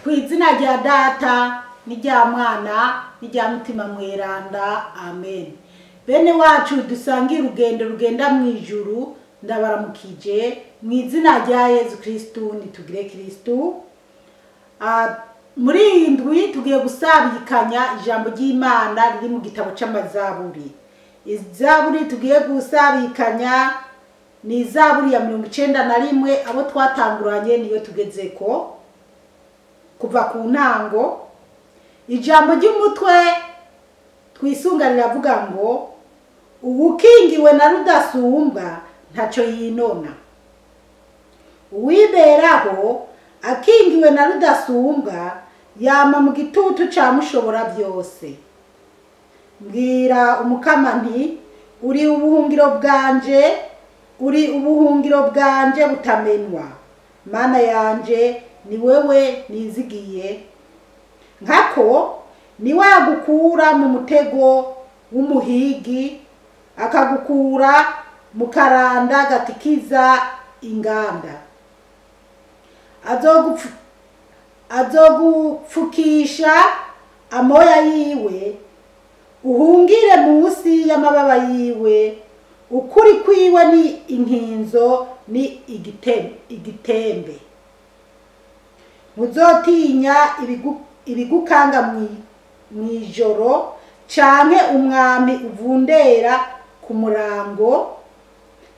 Ku izina rya Data n'irya Mwana n'irya Mutima Mweranda, amen. Bene wacu dusangiye urugendo rugenda mu ijuru, ndabaramukije mu izina rya Yezu Kristu. Nitugire Kristu. Muri iyi ndwi tugiye gusabikanya ijambo ry'Imana riri mu gitabo c'amazaburi. Izaburi tugiye gusabikanya ni izaburi ya 91, abo twatanguranye niyo tugezeko kuva ku ntango. Ijambo ry'umutwe twisunga riravuga ngo uwukingiwe na Rudasumbwa ntaco yinona. Uwiberaho akingiwe na Rudasumbwa yama mu gitutu ca Mushobora byose. Mbwira Umukama nti uri ubuhungiro bwanje, uri ubuhungiro bwanje butamenwa. Mana yanje ni wewe nizigiye, nkako niwe agukura mu mutego w'umuhigi, akagukura mu karanda gatikiza inganda. Azogupfukisha amoya yiwe, uhungire munsi y'amababa yiwe. Ukuri kwiwe ni inkinzo, ni igitembe. Muzotinya ibigukanga mw'ijoro, canke umwami uvundera ku murango,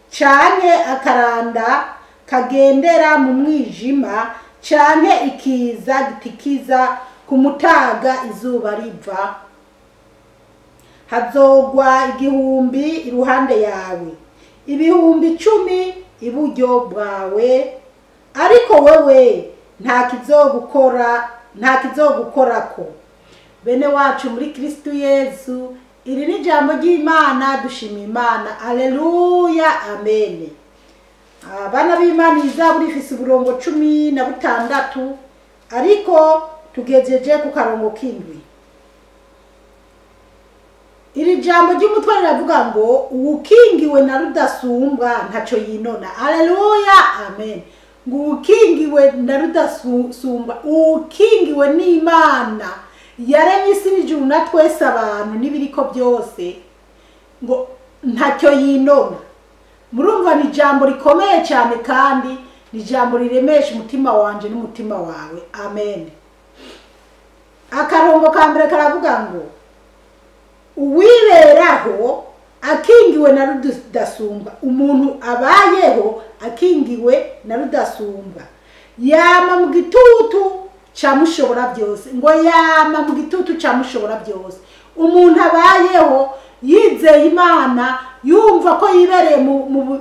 canke akaranda kagendera mu mwijima, canke ikiza gitikiza ku mutaga izuba riva. Hazogwa 1000 iruhande yawe, 10,000 iburyo bwawe, ariko wewe nta kizogukorako. Bene wacu muri Kristu Yezu, iri ni ijambo ry'Imana, dushima Imana. Alleluya, amen. Abana b'Imana, izaburi ifise uburongo 16, ariko tugejeje ku karongo k'indwi. Iri jambo ry'umutwe riravuga ngo uwukingiwe na Rudasumbwa ntaco yinona. Alleluya, amen. Ngo uwukingiwe na Rudasumbwa, uwukingiwe n'Imana yaremye isi n'ijuru na twese abantu n'ibiriko byose, ngo ntacyo yinona. Murumva ni jambo rikomeye cyane, kandi ni jambo riremesha umutima wanje n'umutima wawe. Amen. Akarongo ka mbere karavuga ngo uwiberaho akingiwe na Rudasumbwa, umuntu abayeho akingiwe na Rudasumbwa yama mu gitutu ca Mushobora byose. Ngo yama mu gitutu ca Mushobora byose. Umuntu abayeho yizeye Imana, yumva ko yibereye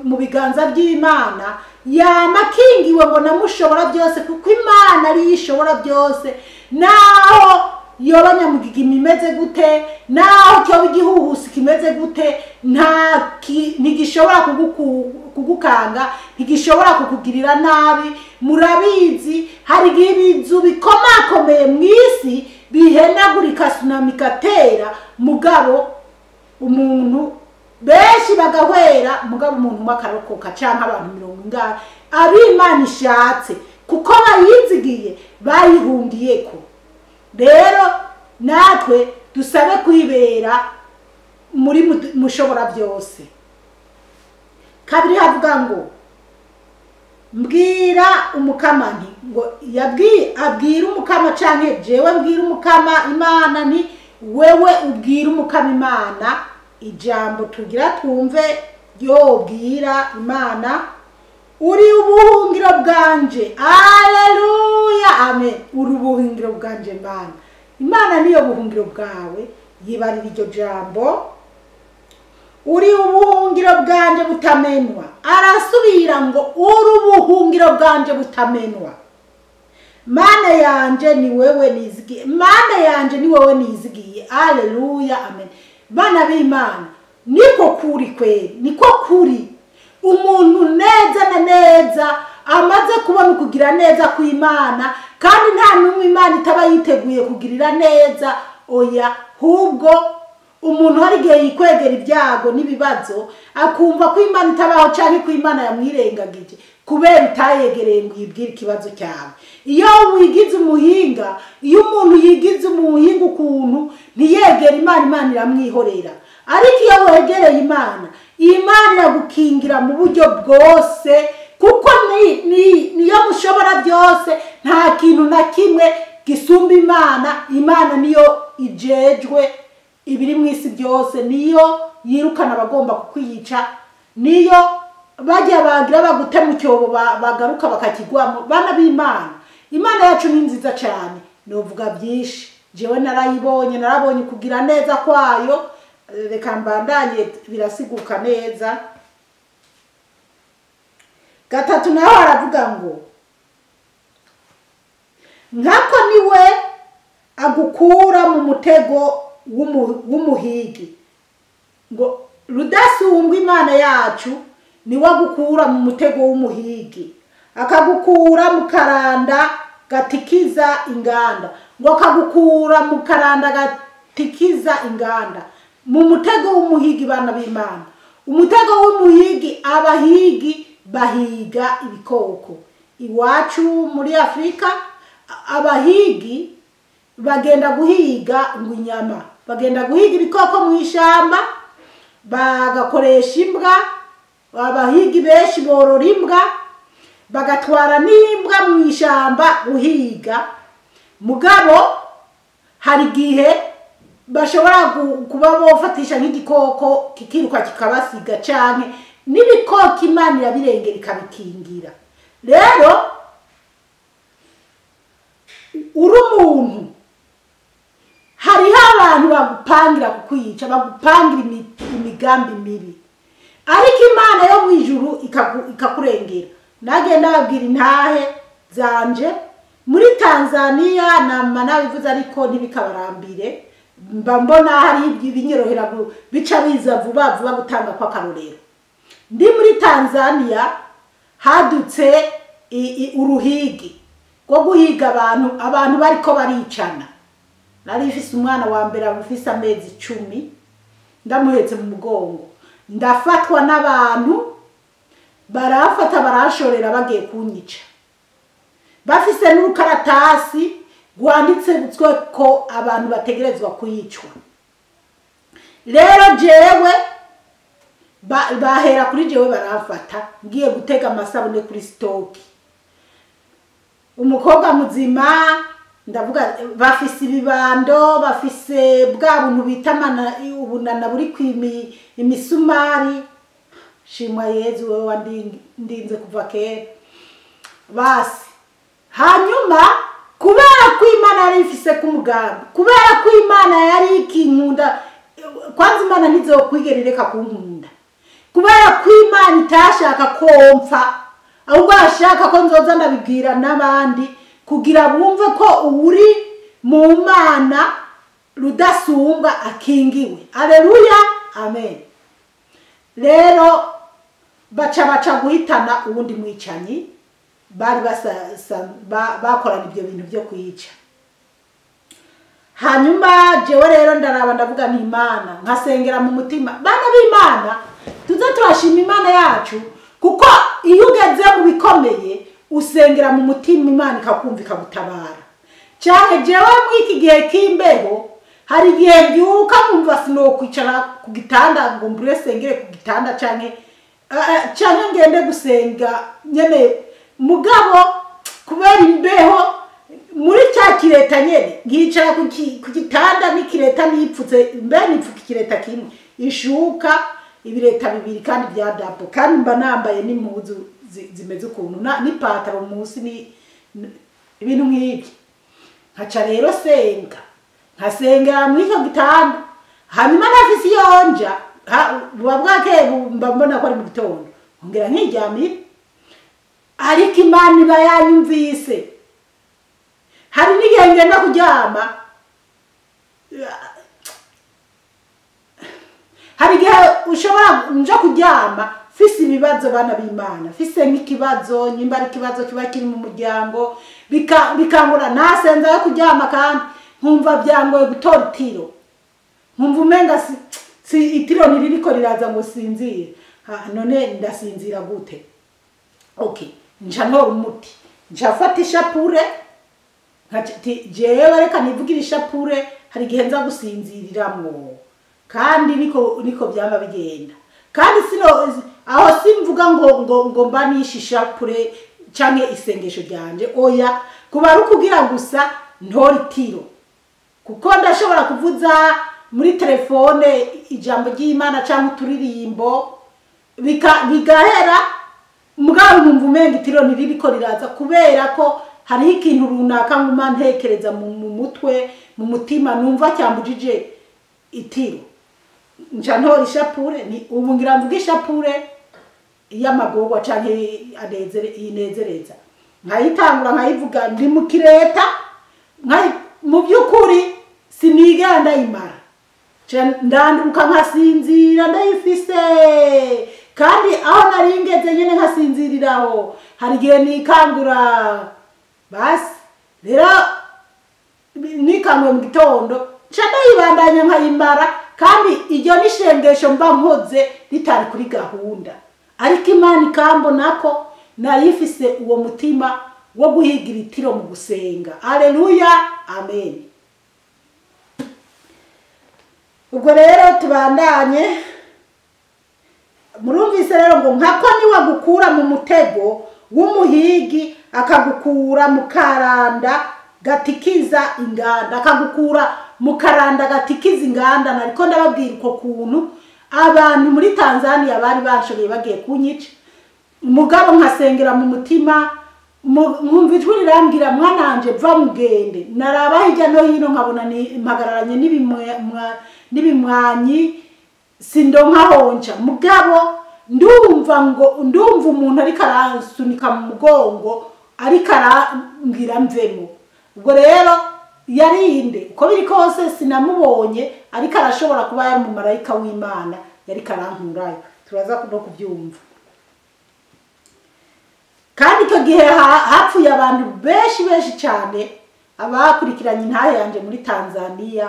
mu biganza by'Imana, yama akingiwe ngo na Mushobora byose, kuko Imana ari yishobora byose. Naho yoba nyamugigima imeze gute, naho cyoba igihuhusi kimeze gute, ntigishobora kugukanga, ntigishobora kukugirira nabi. Murabizi hari igihe ibizu bikomakomeye mu isi bihenagurika, tsunami ikatera, mugabo umuntu benshi bagahwera, mugabo umuntu umwe akarokoka, canke abantu 40 ab'Imana ishatse, kuko bayizigiye, bayihungiyeko. Rero natwe dusabe kwibera muri Mushobora byose. Kabiri havuga ngo mbwira Umukama nti, ngo abwira Umukama, canke jewe mbwira Umukama Imana nti wewe ubwira Umukama Imana. Ijambo tugira twumve yobwira Imana, uri ubuhungiro bwanje. Alleluya, amen. Uri ubuhungiro bwanje Mana. Imana niyo buhungiro bwawe, yibarira iryo jambo. Uri ubuhungiro bwanje butamenwa. Arasubira ngo uri ubuhungiro bwanje butamenwa. Mana yanje ni wewe nizigiye, Mana yanje ni wewe nizigiye. Alleluya, amen. Bana b'Imana, niko kuri kweri, niko kuri. Umuntu neza na neza amaze kubona kugira neza kw'Imana, kandi nta numwe Imana itaba yiteguye kugirira neza. Oya, hubwo umuntu hari igihe yikwegera ibyago n'ibibazo, akumva ko Imana itabaho canke ko Imana yamwirengagije. kubera utayegereye ngo uyibwire ikibazo cyawe. Iyo wigize umuhinga, iyo umuntu yigize umuhinga ukuntu ntiyegera Imana, Imana iramwihorera. Ariko iyo wegereye Imana, Imana iragukingira mu buryo bwose, kuko niyo mushobora byose. Nta kintu na kimwe gisumba Imana. Imana niyo ijejwe ibiri mu isi byose, niyo yirukana abagomba kukwica, niyo bajya bagira bagute mu cyobo bagaruka bakakigwamo. Bana b'Imana, Imana yacu ni nziza cyane, novuga byinshi. Jewe narayibonye, narabonye kugira neza kwayo. Reka mbandanye, birasiguka neza. 3 naho aravuga ngo nkako niwe agukura mu mutego w'umuhigi. Ngo Rudasumbwa Imana yacu niwe agukura mu mutego w'umuhigi, akagukura mu karanda gatikiza inganda. Ngo akagukura mu karanda gatikiza inganda, mu mutego w'umuhigi. Bana b'Imana, umutego w'umuhigi, abahigi bahiga ibikoko. Iwacu muri Afrika abahigi bagenda guhiga ngo inyama, bagenda guhiga ibikoko mu ishamba, bagakoresha imbwa. Abahigi benshi borora imbwa, bagatwara n'imbwa mu ishamba guhiga. Mugabo hari igihe bashobora kuba bofatisha nk'igikoko kikiruka kikabasiga, canke n'ibikoko Imana irabirengera ikabikingira. Rero uri umuntu, hariho abantu bagupangira kukwica, bagupangira imigambi mibi, ariko Imana yo mu ijuru ikakurengera. Nagenda babwira intahe zanje muri Tanzania, nama nabivuze ariko ntibikabarambire, mba mbona hari ibinyorohera bica biza vuba vuba gutanga kwa karorero. Ndi muri Tanzania hadutse uruhigi rwo guhiga abantu bariko baricana. Nari mfise umwana wa mbere afise amezi 10, ndamuhetse mu mugongo, ndafatwa n'abantu barafata barashorera bagiye kunyica. Bafise n'urukaratasi rwanditse ko abantu bategerezwa kuyicwa. Rero jewe bahera kuri jewe barafata, ngiye gutega amasabune kuri stoki. Umukobwa muzima, ndavuga bafise ibibando, bafise bwa buntu bita ubunana buri kwimi imisumari. Shimwa Yezu wewe wandinze kuva kera. Basi hanyuma kubera ko Imana yari ifise ku mugambi, kubera ko Imana yari ikinkunda, kwanza Imana ntizokwigera ireka kunkunda, kubera ko Imana itashaka kompfa, ahubwo ashaka ko nzoza ndabibwira n'abandi kugira bumve ko uri mu Mana Rudasumbwa akingiwe. Aleluya, amen. Rero baca guhitana uwundi mwicanyi bari bakorana ibyo bintu byo kwica. Hanyuma jewe rero ndaraba ndavuga nti Imana, nkasengera mu mutima. Bana b'Imana, tuze turashima Imana yacu, kuko iyo ugeze mu bikomeye usengera mu mutima Imana ikakumva ikagutabara. Cyane jewe muri iki gihe k'imbeho hari igihe mbyuka nkumva sinokwicara ku gitanda ngo mbure sengere ku gitanda, canke ngende gusenga nyene. Mugabo kubera imbeho muri cya kireta nyene ngicara ku gitanda n'ikireta nipfutse, mbe nipfuka ikireta kimwe, ishuka ibireta bibiri kandi bya dapo, kandi mba nambaye n'impuzu zimeze ukuntu n'ipataro munsi ni ibintu nk'ibyo. Nkaca rero senga, nkasengera muri icyo gitanda. Hanyuma nafise iyonja buba bwakeye, mba mbona ko ari mu gitondo, nkongera nkiryamira. Ariko Imana iba yanyumvise. Hari n'igihe ngenda kuryama, hari igihe ushobora nja kuryama fise ibibazo bana b'Imana, fise nk'ikibazo, nyimba ari ikibazo kiba kiri mu muryango, bikangora nasenza yo kuryama, kandi nkumva byangoye gutora itiro, nkumva umenga si itiro ntiririko riraza ngo sinzire. None ndasinzira gute? Okay, nca ntora umuti, nca mfata ishapure, jewe reka nivugire ishapure, hari igihe nza gusinziriramwo, kandi niko byama bigenda. Kandi sino aho simvuga ngo mba nishe ishapure canke isengesho ryanje, oya, kuba ari ukugira gusa ntora itiro, kuko ndashobora kuvuza muri telefone ijambo ry'Imana canke uturirimbo bigahera, mugabo numva umenga itiro ntiririko riraza, kubera ko hariho ikintu runaka nguma ntekereza mu mutwe, mu mutima, numva cyambujije itiro. Nca ntora ishapure, ni ubu ngira mvuge ishapure y'amagorwa canke inezereza, nkayitangura nkayivuga ndi mu kireta, mu by'ukuri sinigera ndayimara, ndanduruka nkasinzira ndayifise. Kandi aho nari ngeze nyene nkasinziriraho, hari igihe nikangura, basi rero nikanguye mu gitondo nca ndayibandanya nkayimara. Kandi iryo ni ishengesho mba nkoze ritari kuri gahunda, ariko Imana ikambona ko nari ifise uwo mutima wo guhigira itiro mu gusenga. Haleluya, amen. Ubwo rero tubandanye. Murumvise rero ngo nkako niwagukura mu mutego w'umuhigi, akagukura mu karanda gatikiza inganda, akagukura mu karanda gatikiza inganda. Nariko ndababwira uko kuntu abantu muri Tanzania bari bashoboye bagiye kunyica, mugabo nkasengera mu mutima, nkumva ijwi rirambwira mwananje va mugende. Naraba hirya no hino nkabona mpagararanye n'ibimwanyi, sindonka honca, mugabo ndumva ngo ndumva umuntu ariko aransunika mu mugongo, ariko arambwira mvemo. Ubwo rero yarinde uko biri kose sinamubonye, ariko arashobora kuba yari umumarayika w'Imana yariko arankurayo, turaza no kubyumva. Kandi icyo gihe hapfuye abantu benshi benshi cyane, abakurikiranye intahe yanje muri Tanzania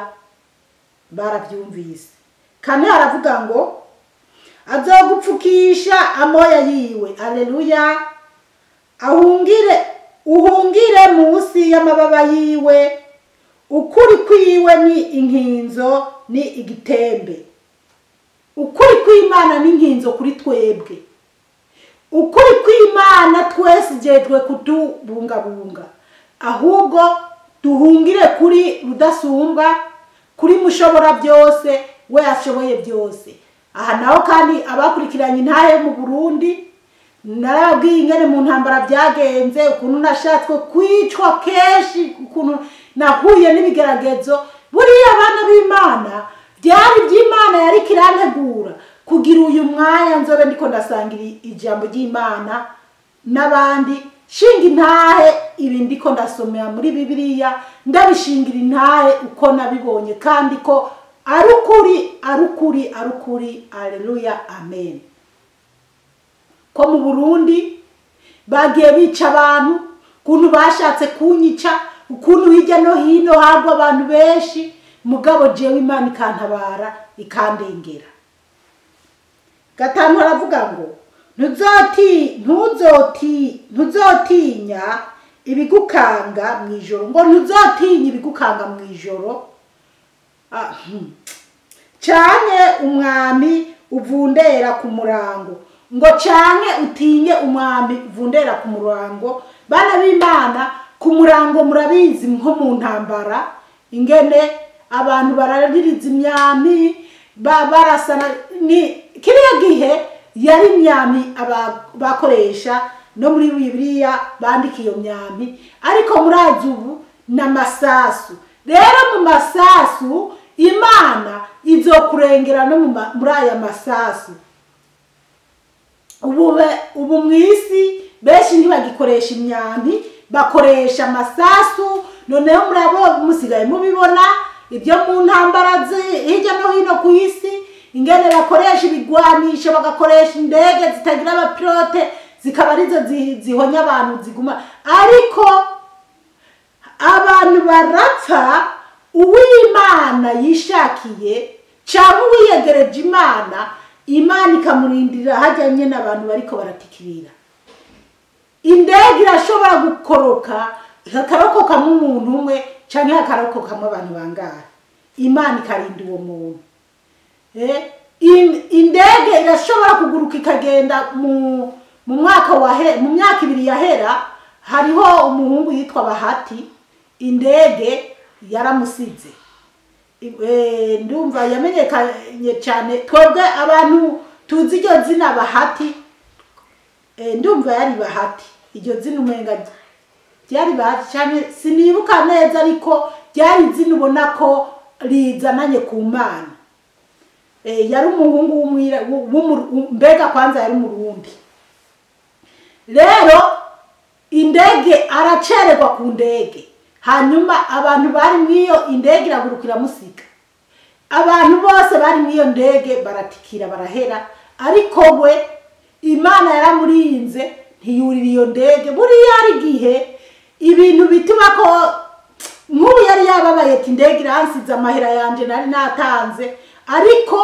barabyumvise. Kane aravuga ngo azogupfukisha amoya yiwe, aleluya, uhungire munsi y'amababa yiwe, ukuri kwiwe ni inkinzo ni igitembe. Ukuri kw'Imana ni inkinzo kuri twebwe, ukuri kw'Imana twese jetwe kutubungabunga, ahubwo duhungire kuri Rudasumbwa, kuri mushobora byose, we ashoboye byose. Aha naho kandi abakurikiranye intahe mu Burundi, narababwiye ingene mu ntambara byagenze, ukuntu nashatswe kwicwa kenshi, ukuntu nahuye n'ibigeragezo. Buriya abana b'Imana byari by'Imana yari kirantegura kugira uyu mwanya nzobe ndiko ndasangira ijambo ry'Imana n'abandi, shinga intahe ibi ndiko ndasomera muri Bibiliya, ndabishingira intahe uko nabibonye, kandi ko arukuri, arukuri, arukuri. Haleluya, amen. Ko mu Burundi bagiye bica abantu, ukuntu bashatse kunyica, ukuntu hirya no hino hagwa abantu benshi, mugabo jewe Imana ikantabara ikandengera. Gatanu aravuga ngo ntuzotinya ibigukanga mu ijoro, ngo ntuzotinya ibigukanga mu ijoro, canke umwami uvundera ku murango, ngo canke utinye umwami uvundera ku murango. Bana b'Imana, ku murango murabizi nko mu ntambara ingene abantu baraririza imyami, barasana. Ni kiriya gihe yari imyami bakoresha, no muri Bibiliya bandika iyo myami, ariko murazi ubu n'amasasu. Rero mu masasu Imana izokurengera no muri aya masasu. Ubu mwisi benshi ntibagikoresha imyambi, bakoresha amasasu. Noneho murabo musigaye mubibona ibyo mu ntambara hirya no hino ku isi, ingene bakoresha ibigwanisho, bagakoresha indege zitagira abapilote, zikaba arizo zihonya abantu ziguma. Ariko abantu barapfa, uw'Imana yishakiye cyangwa uwiyegereje Imana, Imana ikamurindira hajyanye n'abantu bariko baratikirira. Indege irashobora gukoroka hakarokokamwo umuntu umwe canke hakarokokamwo abantu bangahe, Imana ikarinda uwo muntu. Indege irashobora kuguruka ikagenda mu mwaka mu myaka ibiri yahera, hariho umuhungu yitwa Bahati, indege yaramusize. Ndumva yamenyekanye cyane, twebwe abantu tuzi iryo zina Bahati, ndumva yari Bahati, iryo zina umenga ryari Bahati cyane, sinibuka neza, ariko ryari izina ubona ko rizananye ku Mana. Yari umuhungu w'umwira, mbega kwanza yari Umurundi. Rero indege aracererwa ku ndege, hanyuma abantu bari mw'iyo indege iragurukira musiga, abantu bose bari mw'iyo ndege baratikira barahera, ariko we Imana yaramurinze ntiyurira iyo ndege. Buriya ari igihe ibintu bituma ko nk'ubu yari yababaye ati indege iransize amahera yanje nari natanze, ariko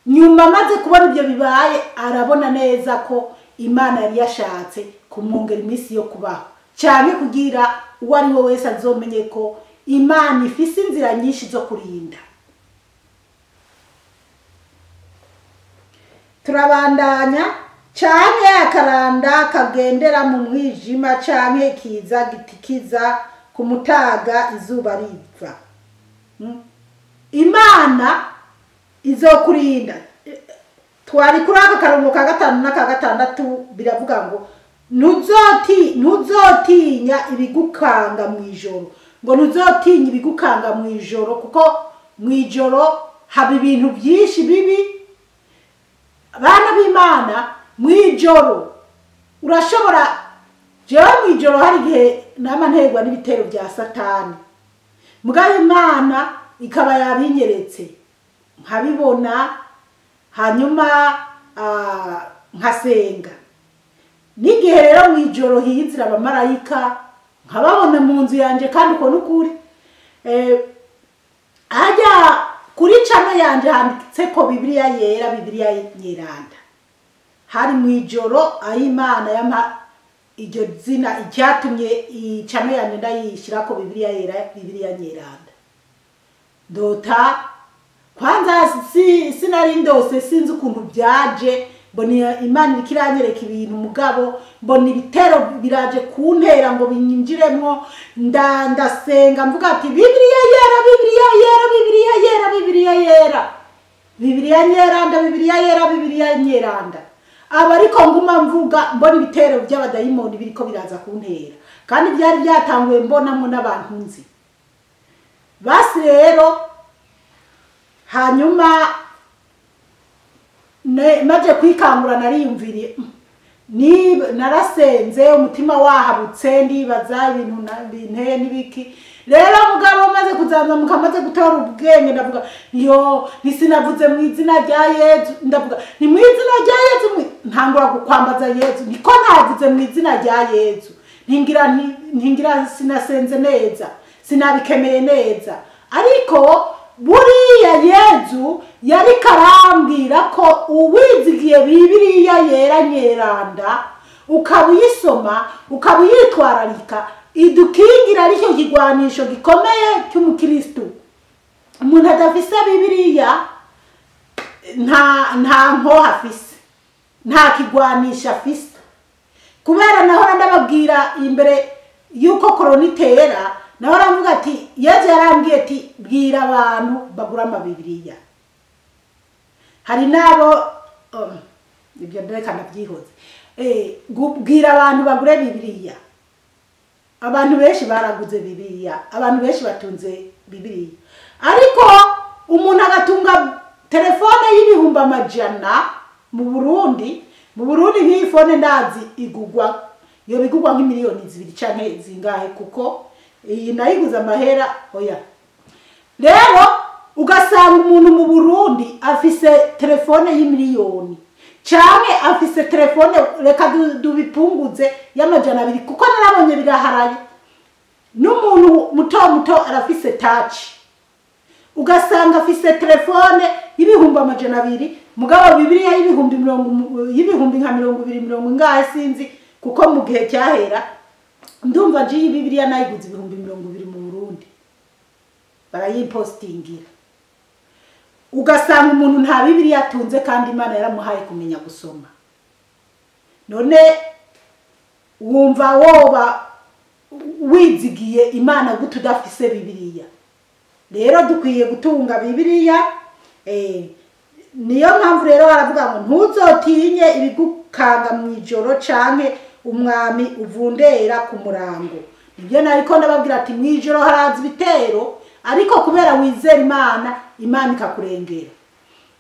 nyuma amaze kubona ibyo bibaye arabona neza ko Imana yari yashatse kumwongera iminsi yo kubaho, cyane kugira uwo ari we wese azomenye ko Imana ifise inzira nyinshi zo kurinda. Turabandanya. Canke akaranda kagendera mu mwijima, canke kiza gitikiza ku mutaga izuba riva. Imana izokurinda. Twari kuri aka karongo ka 5 n'aka 6 biravuga ngo ntuzotinya ibigukanga mu ijoro, ngo ntuzotinya ibigukanga mu ijoro, kuko mu ijoro haba ibintu byinshi bibi. Abana b'Imana mu ijoro urashobora, jewe mu ijoro hari igihe nama nterwa n'ibitero bya Satani, mugabo Imana ikaba yabinyeretse nkabibona, hanyuma nkasenga. N'igihe rero mu ijoro hiyizira abamarayika nkababona mu nzu yanje, kandi uko n'ukuri ajya kuri cano yanje handitse ko Bibiliya yera, Bibiliya nyeranda. Hari mu ijoro aho Imana yampa iryo zina, icyatumye icano yanje ndayishyira ko Bibiliya yera, Bibiliya nyeranda. Ndota kwanza sinari ndose, sinzi ukuntu byaje, mbona Imana iriko iranyereka ibintu, mugabo mbona ibitero biraje kuntera ngo binyinjiremwo, ndasenga mvuga ati Bibiliya yera, Bibiliya yera, Bibiliya yera, Bibiliya yera, Bibiliya nyeranda, Bibiliya yera, Bibiliya nyeranda. Aba ariko nguma mvuga, mbona ibitero by'abadayimoni biriko biraza kuntera, kandi byari byatanguye mbonamwo n'abantu nzi. Basi rero hanyuma maze kwikangura nariyumviriye, narasenze umutima wahabutse, ndibaza ibintu binteye n'ibiki. Rero mugabo maze kuzanzamuka, maze gutora ubwenge, ndavuga yo nisinavuze mu izina rya Yezu, ndavuga ni mu izina rya Yezu, ntangura gukwambaza Yezu, niko navuze mu izina rya Yezu, ntingira sinasenze neza, sinabikemeye neza. Ariko buriya Yezu yari karambwira ko uwizigiye Bibiliya yera nyeranda, ukabuyisoma ukabuyitwararika, idukingira aricyo kigwanisho gikomeye cy'umukristo. Umuntu adafise Bibiliya nta nkoho afise, nta kigwanisho afise. Kubera nahora ndababwira imbere yuko korona itera, nahora mvuga ati Yezu yarambwiye ati bwira abantu bagura amabibiriya. Hari nabo ibyo ndeka ndabyihoze, bwira abantu bagure Bibiliya. Abantu benshi baraguze Bibiliya, abantu benshi batunze Bibiliya, ariko umuntu agatunga telefone y'500,000 mu Burundi. Mu Burundi nk'iyi fone ndazi igugwa, yo bigugwa nk'imiliyoni 2 canke zingahe, kuko iyi nayiguze amahera oya. Rero ugasanga umuntu mu Burundi afise telefone y'imiliyoni canke afise telefone, reka dubipunguze, y'200, kuko narabonye biraharaye. N'umuntu muto muto arafise touch, ugasanga afise telefone y'200,000, mugabo Bibiliya y'ibihumbi mirongo, y'ibihumbi nka 20, mirongo ingahe sinzi, Kuko mu gihe cyahera ndumva njiye Bibiliya nayiguze 20,000 mu Burundi, barayimpostingira. Ugasanga umuntu nta Bibiliya atunze kandi Imana yaramuhaye kumenya gusoma. None wumva woba wizigiye Imana gute udafise Bibiliya? Rero dukwiye gutunga Bibiliya. Niyo mpamvu rero baravuga ngo ntuzotinye ibigukanga mu ijoro canke umwami uvundera ku murango. Nibyo nariko ndababwira ati mu ijoro haraza ibitero, ariko kubera wizera Imana, Imana ikakurengera.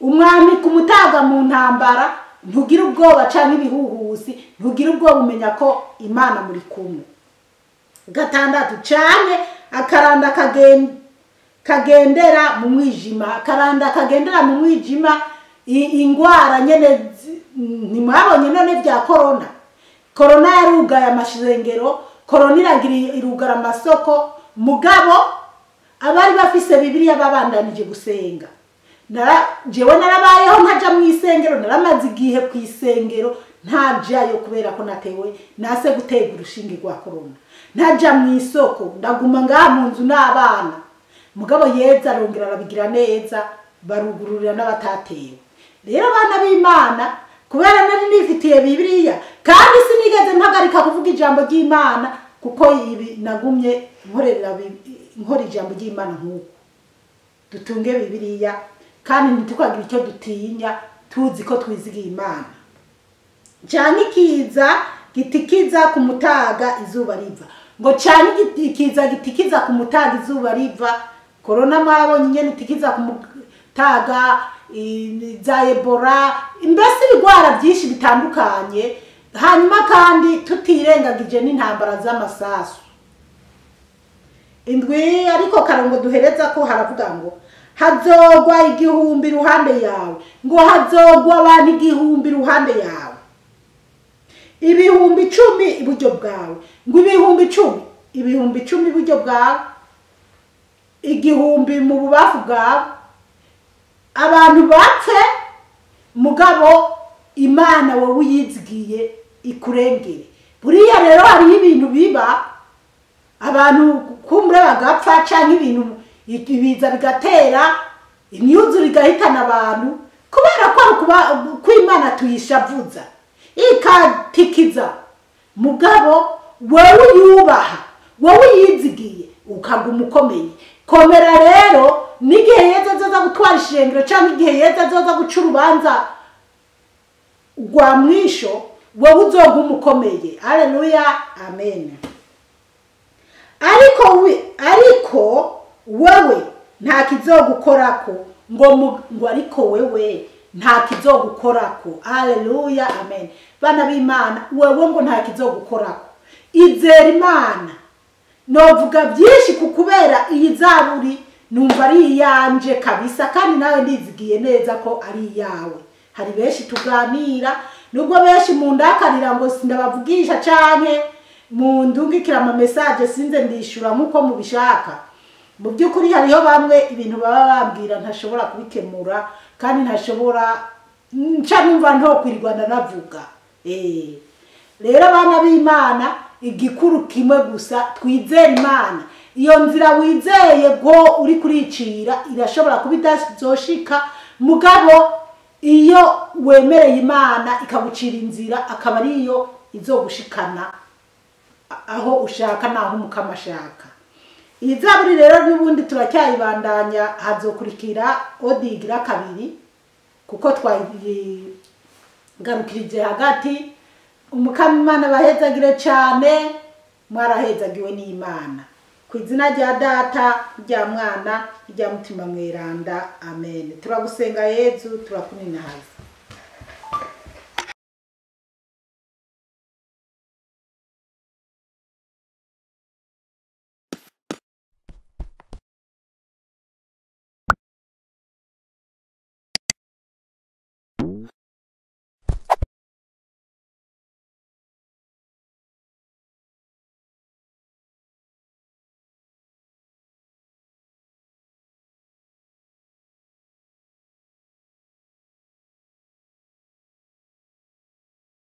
Umwami kumutaga mu ntambara, ntugira ubwoba canke ibihuhusi, ntugira ubwoba, umenya ko Imana muri kumwe. Gatandatu, canke akaranda kagendera mu mwijima, akaranda kagendera mu mwijima, ingwara nyene ntimwabonye none vya corona. Corona yarugaye amashengero, corona iragira irugara amasoko, mugabo abari bafise Bibiliya babandanije gusenga. Jewe narabayeho ntaja mu isengero, naramaze igihe ku isengero ntajayo kubera ko natewe nase gutega urushinge rwa corona. Ntaja mu isoko, ndaguma ngaha mu nzu n'abana. Mugabo Yeza arongera arabigira neza, barugururira n'abatatewe. Rero abana b'Imana, kubera nari nifitiye Bibiliya kandi sinigeze mpagarika kuvuga ijambo ry'Imana, kuko ibi nagumye nkora ijambo ry'Imana nk'uko dutunge Bibiliya, kandi ntitukagira icyo dutinya, tuzi ko twizigiye Imana. Canke ikiza gitikiza ku mutaga izuba riva, ngo canke ikiza gitikiza ku mutaga izuba riva. Corona mwarabonye nyene itikiza ku mutaga, za Ebola, mbese ibigwara byinshi bitandukanye. Hanyuma kandi tutirengagije n'intambara z'amasasu. Indwi, ariko karongo duhereza ko haravuga ngo hazogwa 1000 iruhande yawe, ngo hazogwa abantu 1000 iruhande yawe, 10,000 iburyo bwawe, ngo 10,000, 10,000 iburyo bwawe, 1000 mu bubafu bwawe, abantu bapfe, mugabo Imana wowe uyizigiye ikurengere. Buriya rero hariho ibintu biba abantu kumbure bagapfa, canke ibintu ibiza bigatera, imyuzure igahitana abantu, kubera ko ko Imana tuyishavuza ikatikiza. Mugabo wowe uyubaha, wowe uyizigiye, ukaguma ukomeye. Komera rero n'igihe Yezu azoza gutwara ishengero, canke igihe Yezu azoza guca urubanza rwa mwisho, wowe uzoguma ukomeye. Haleluya, amen. Ariko wewe nta kizogukorako, ngo ariko wewe nta kizogukorako. Haleluya, amen. Bana b'Imana, wewe ngo nta kizogukorako. Izera Imana. Novuga byinshi kukubera iyi zaburi numva ari iyanje kabisa, kandi nawe ndizigiye neza ko ari iyawe. Hari benshi tuganira, nubwo benshi mundakarira ngo sindabavugisha canke mundungikira ama message sinze ndishura nkuko mubishaka. Mu by'ukuri hariho bamwe ibintu baba bambwira ntashobora kubikemura, kandi ntashobora nca numva ntokwirirwa ndanavuga. Rero abana b'Imana, igikuru kimwe gusa, twizere Imana. Iyo nzira wizeye go uri kuricira irashobora kuba idazoshika, mugabo iyo wemereye Imana ikagucira inzira, akaba ariyo izogushikana aho ushaka naho Umukama ashaka. Iyi zaburi rero n'ubundi turacyayibandanya, hazokurikira odigira kabiri, kuko twayigarukirije hagati. Umukama Imana bahezagire cyane, mwarahezagiwe n'Imana. Ku izina rya Data, rya Mwana, rya Mutima Mweranda, amen. Turagusenga Yezu, turakuninahaza.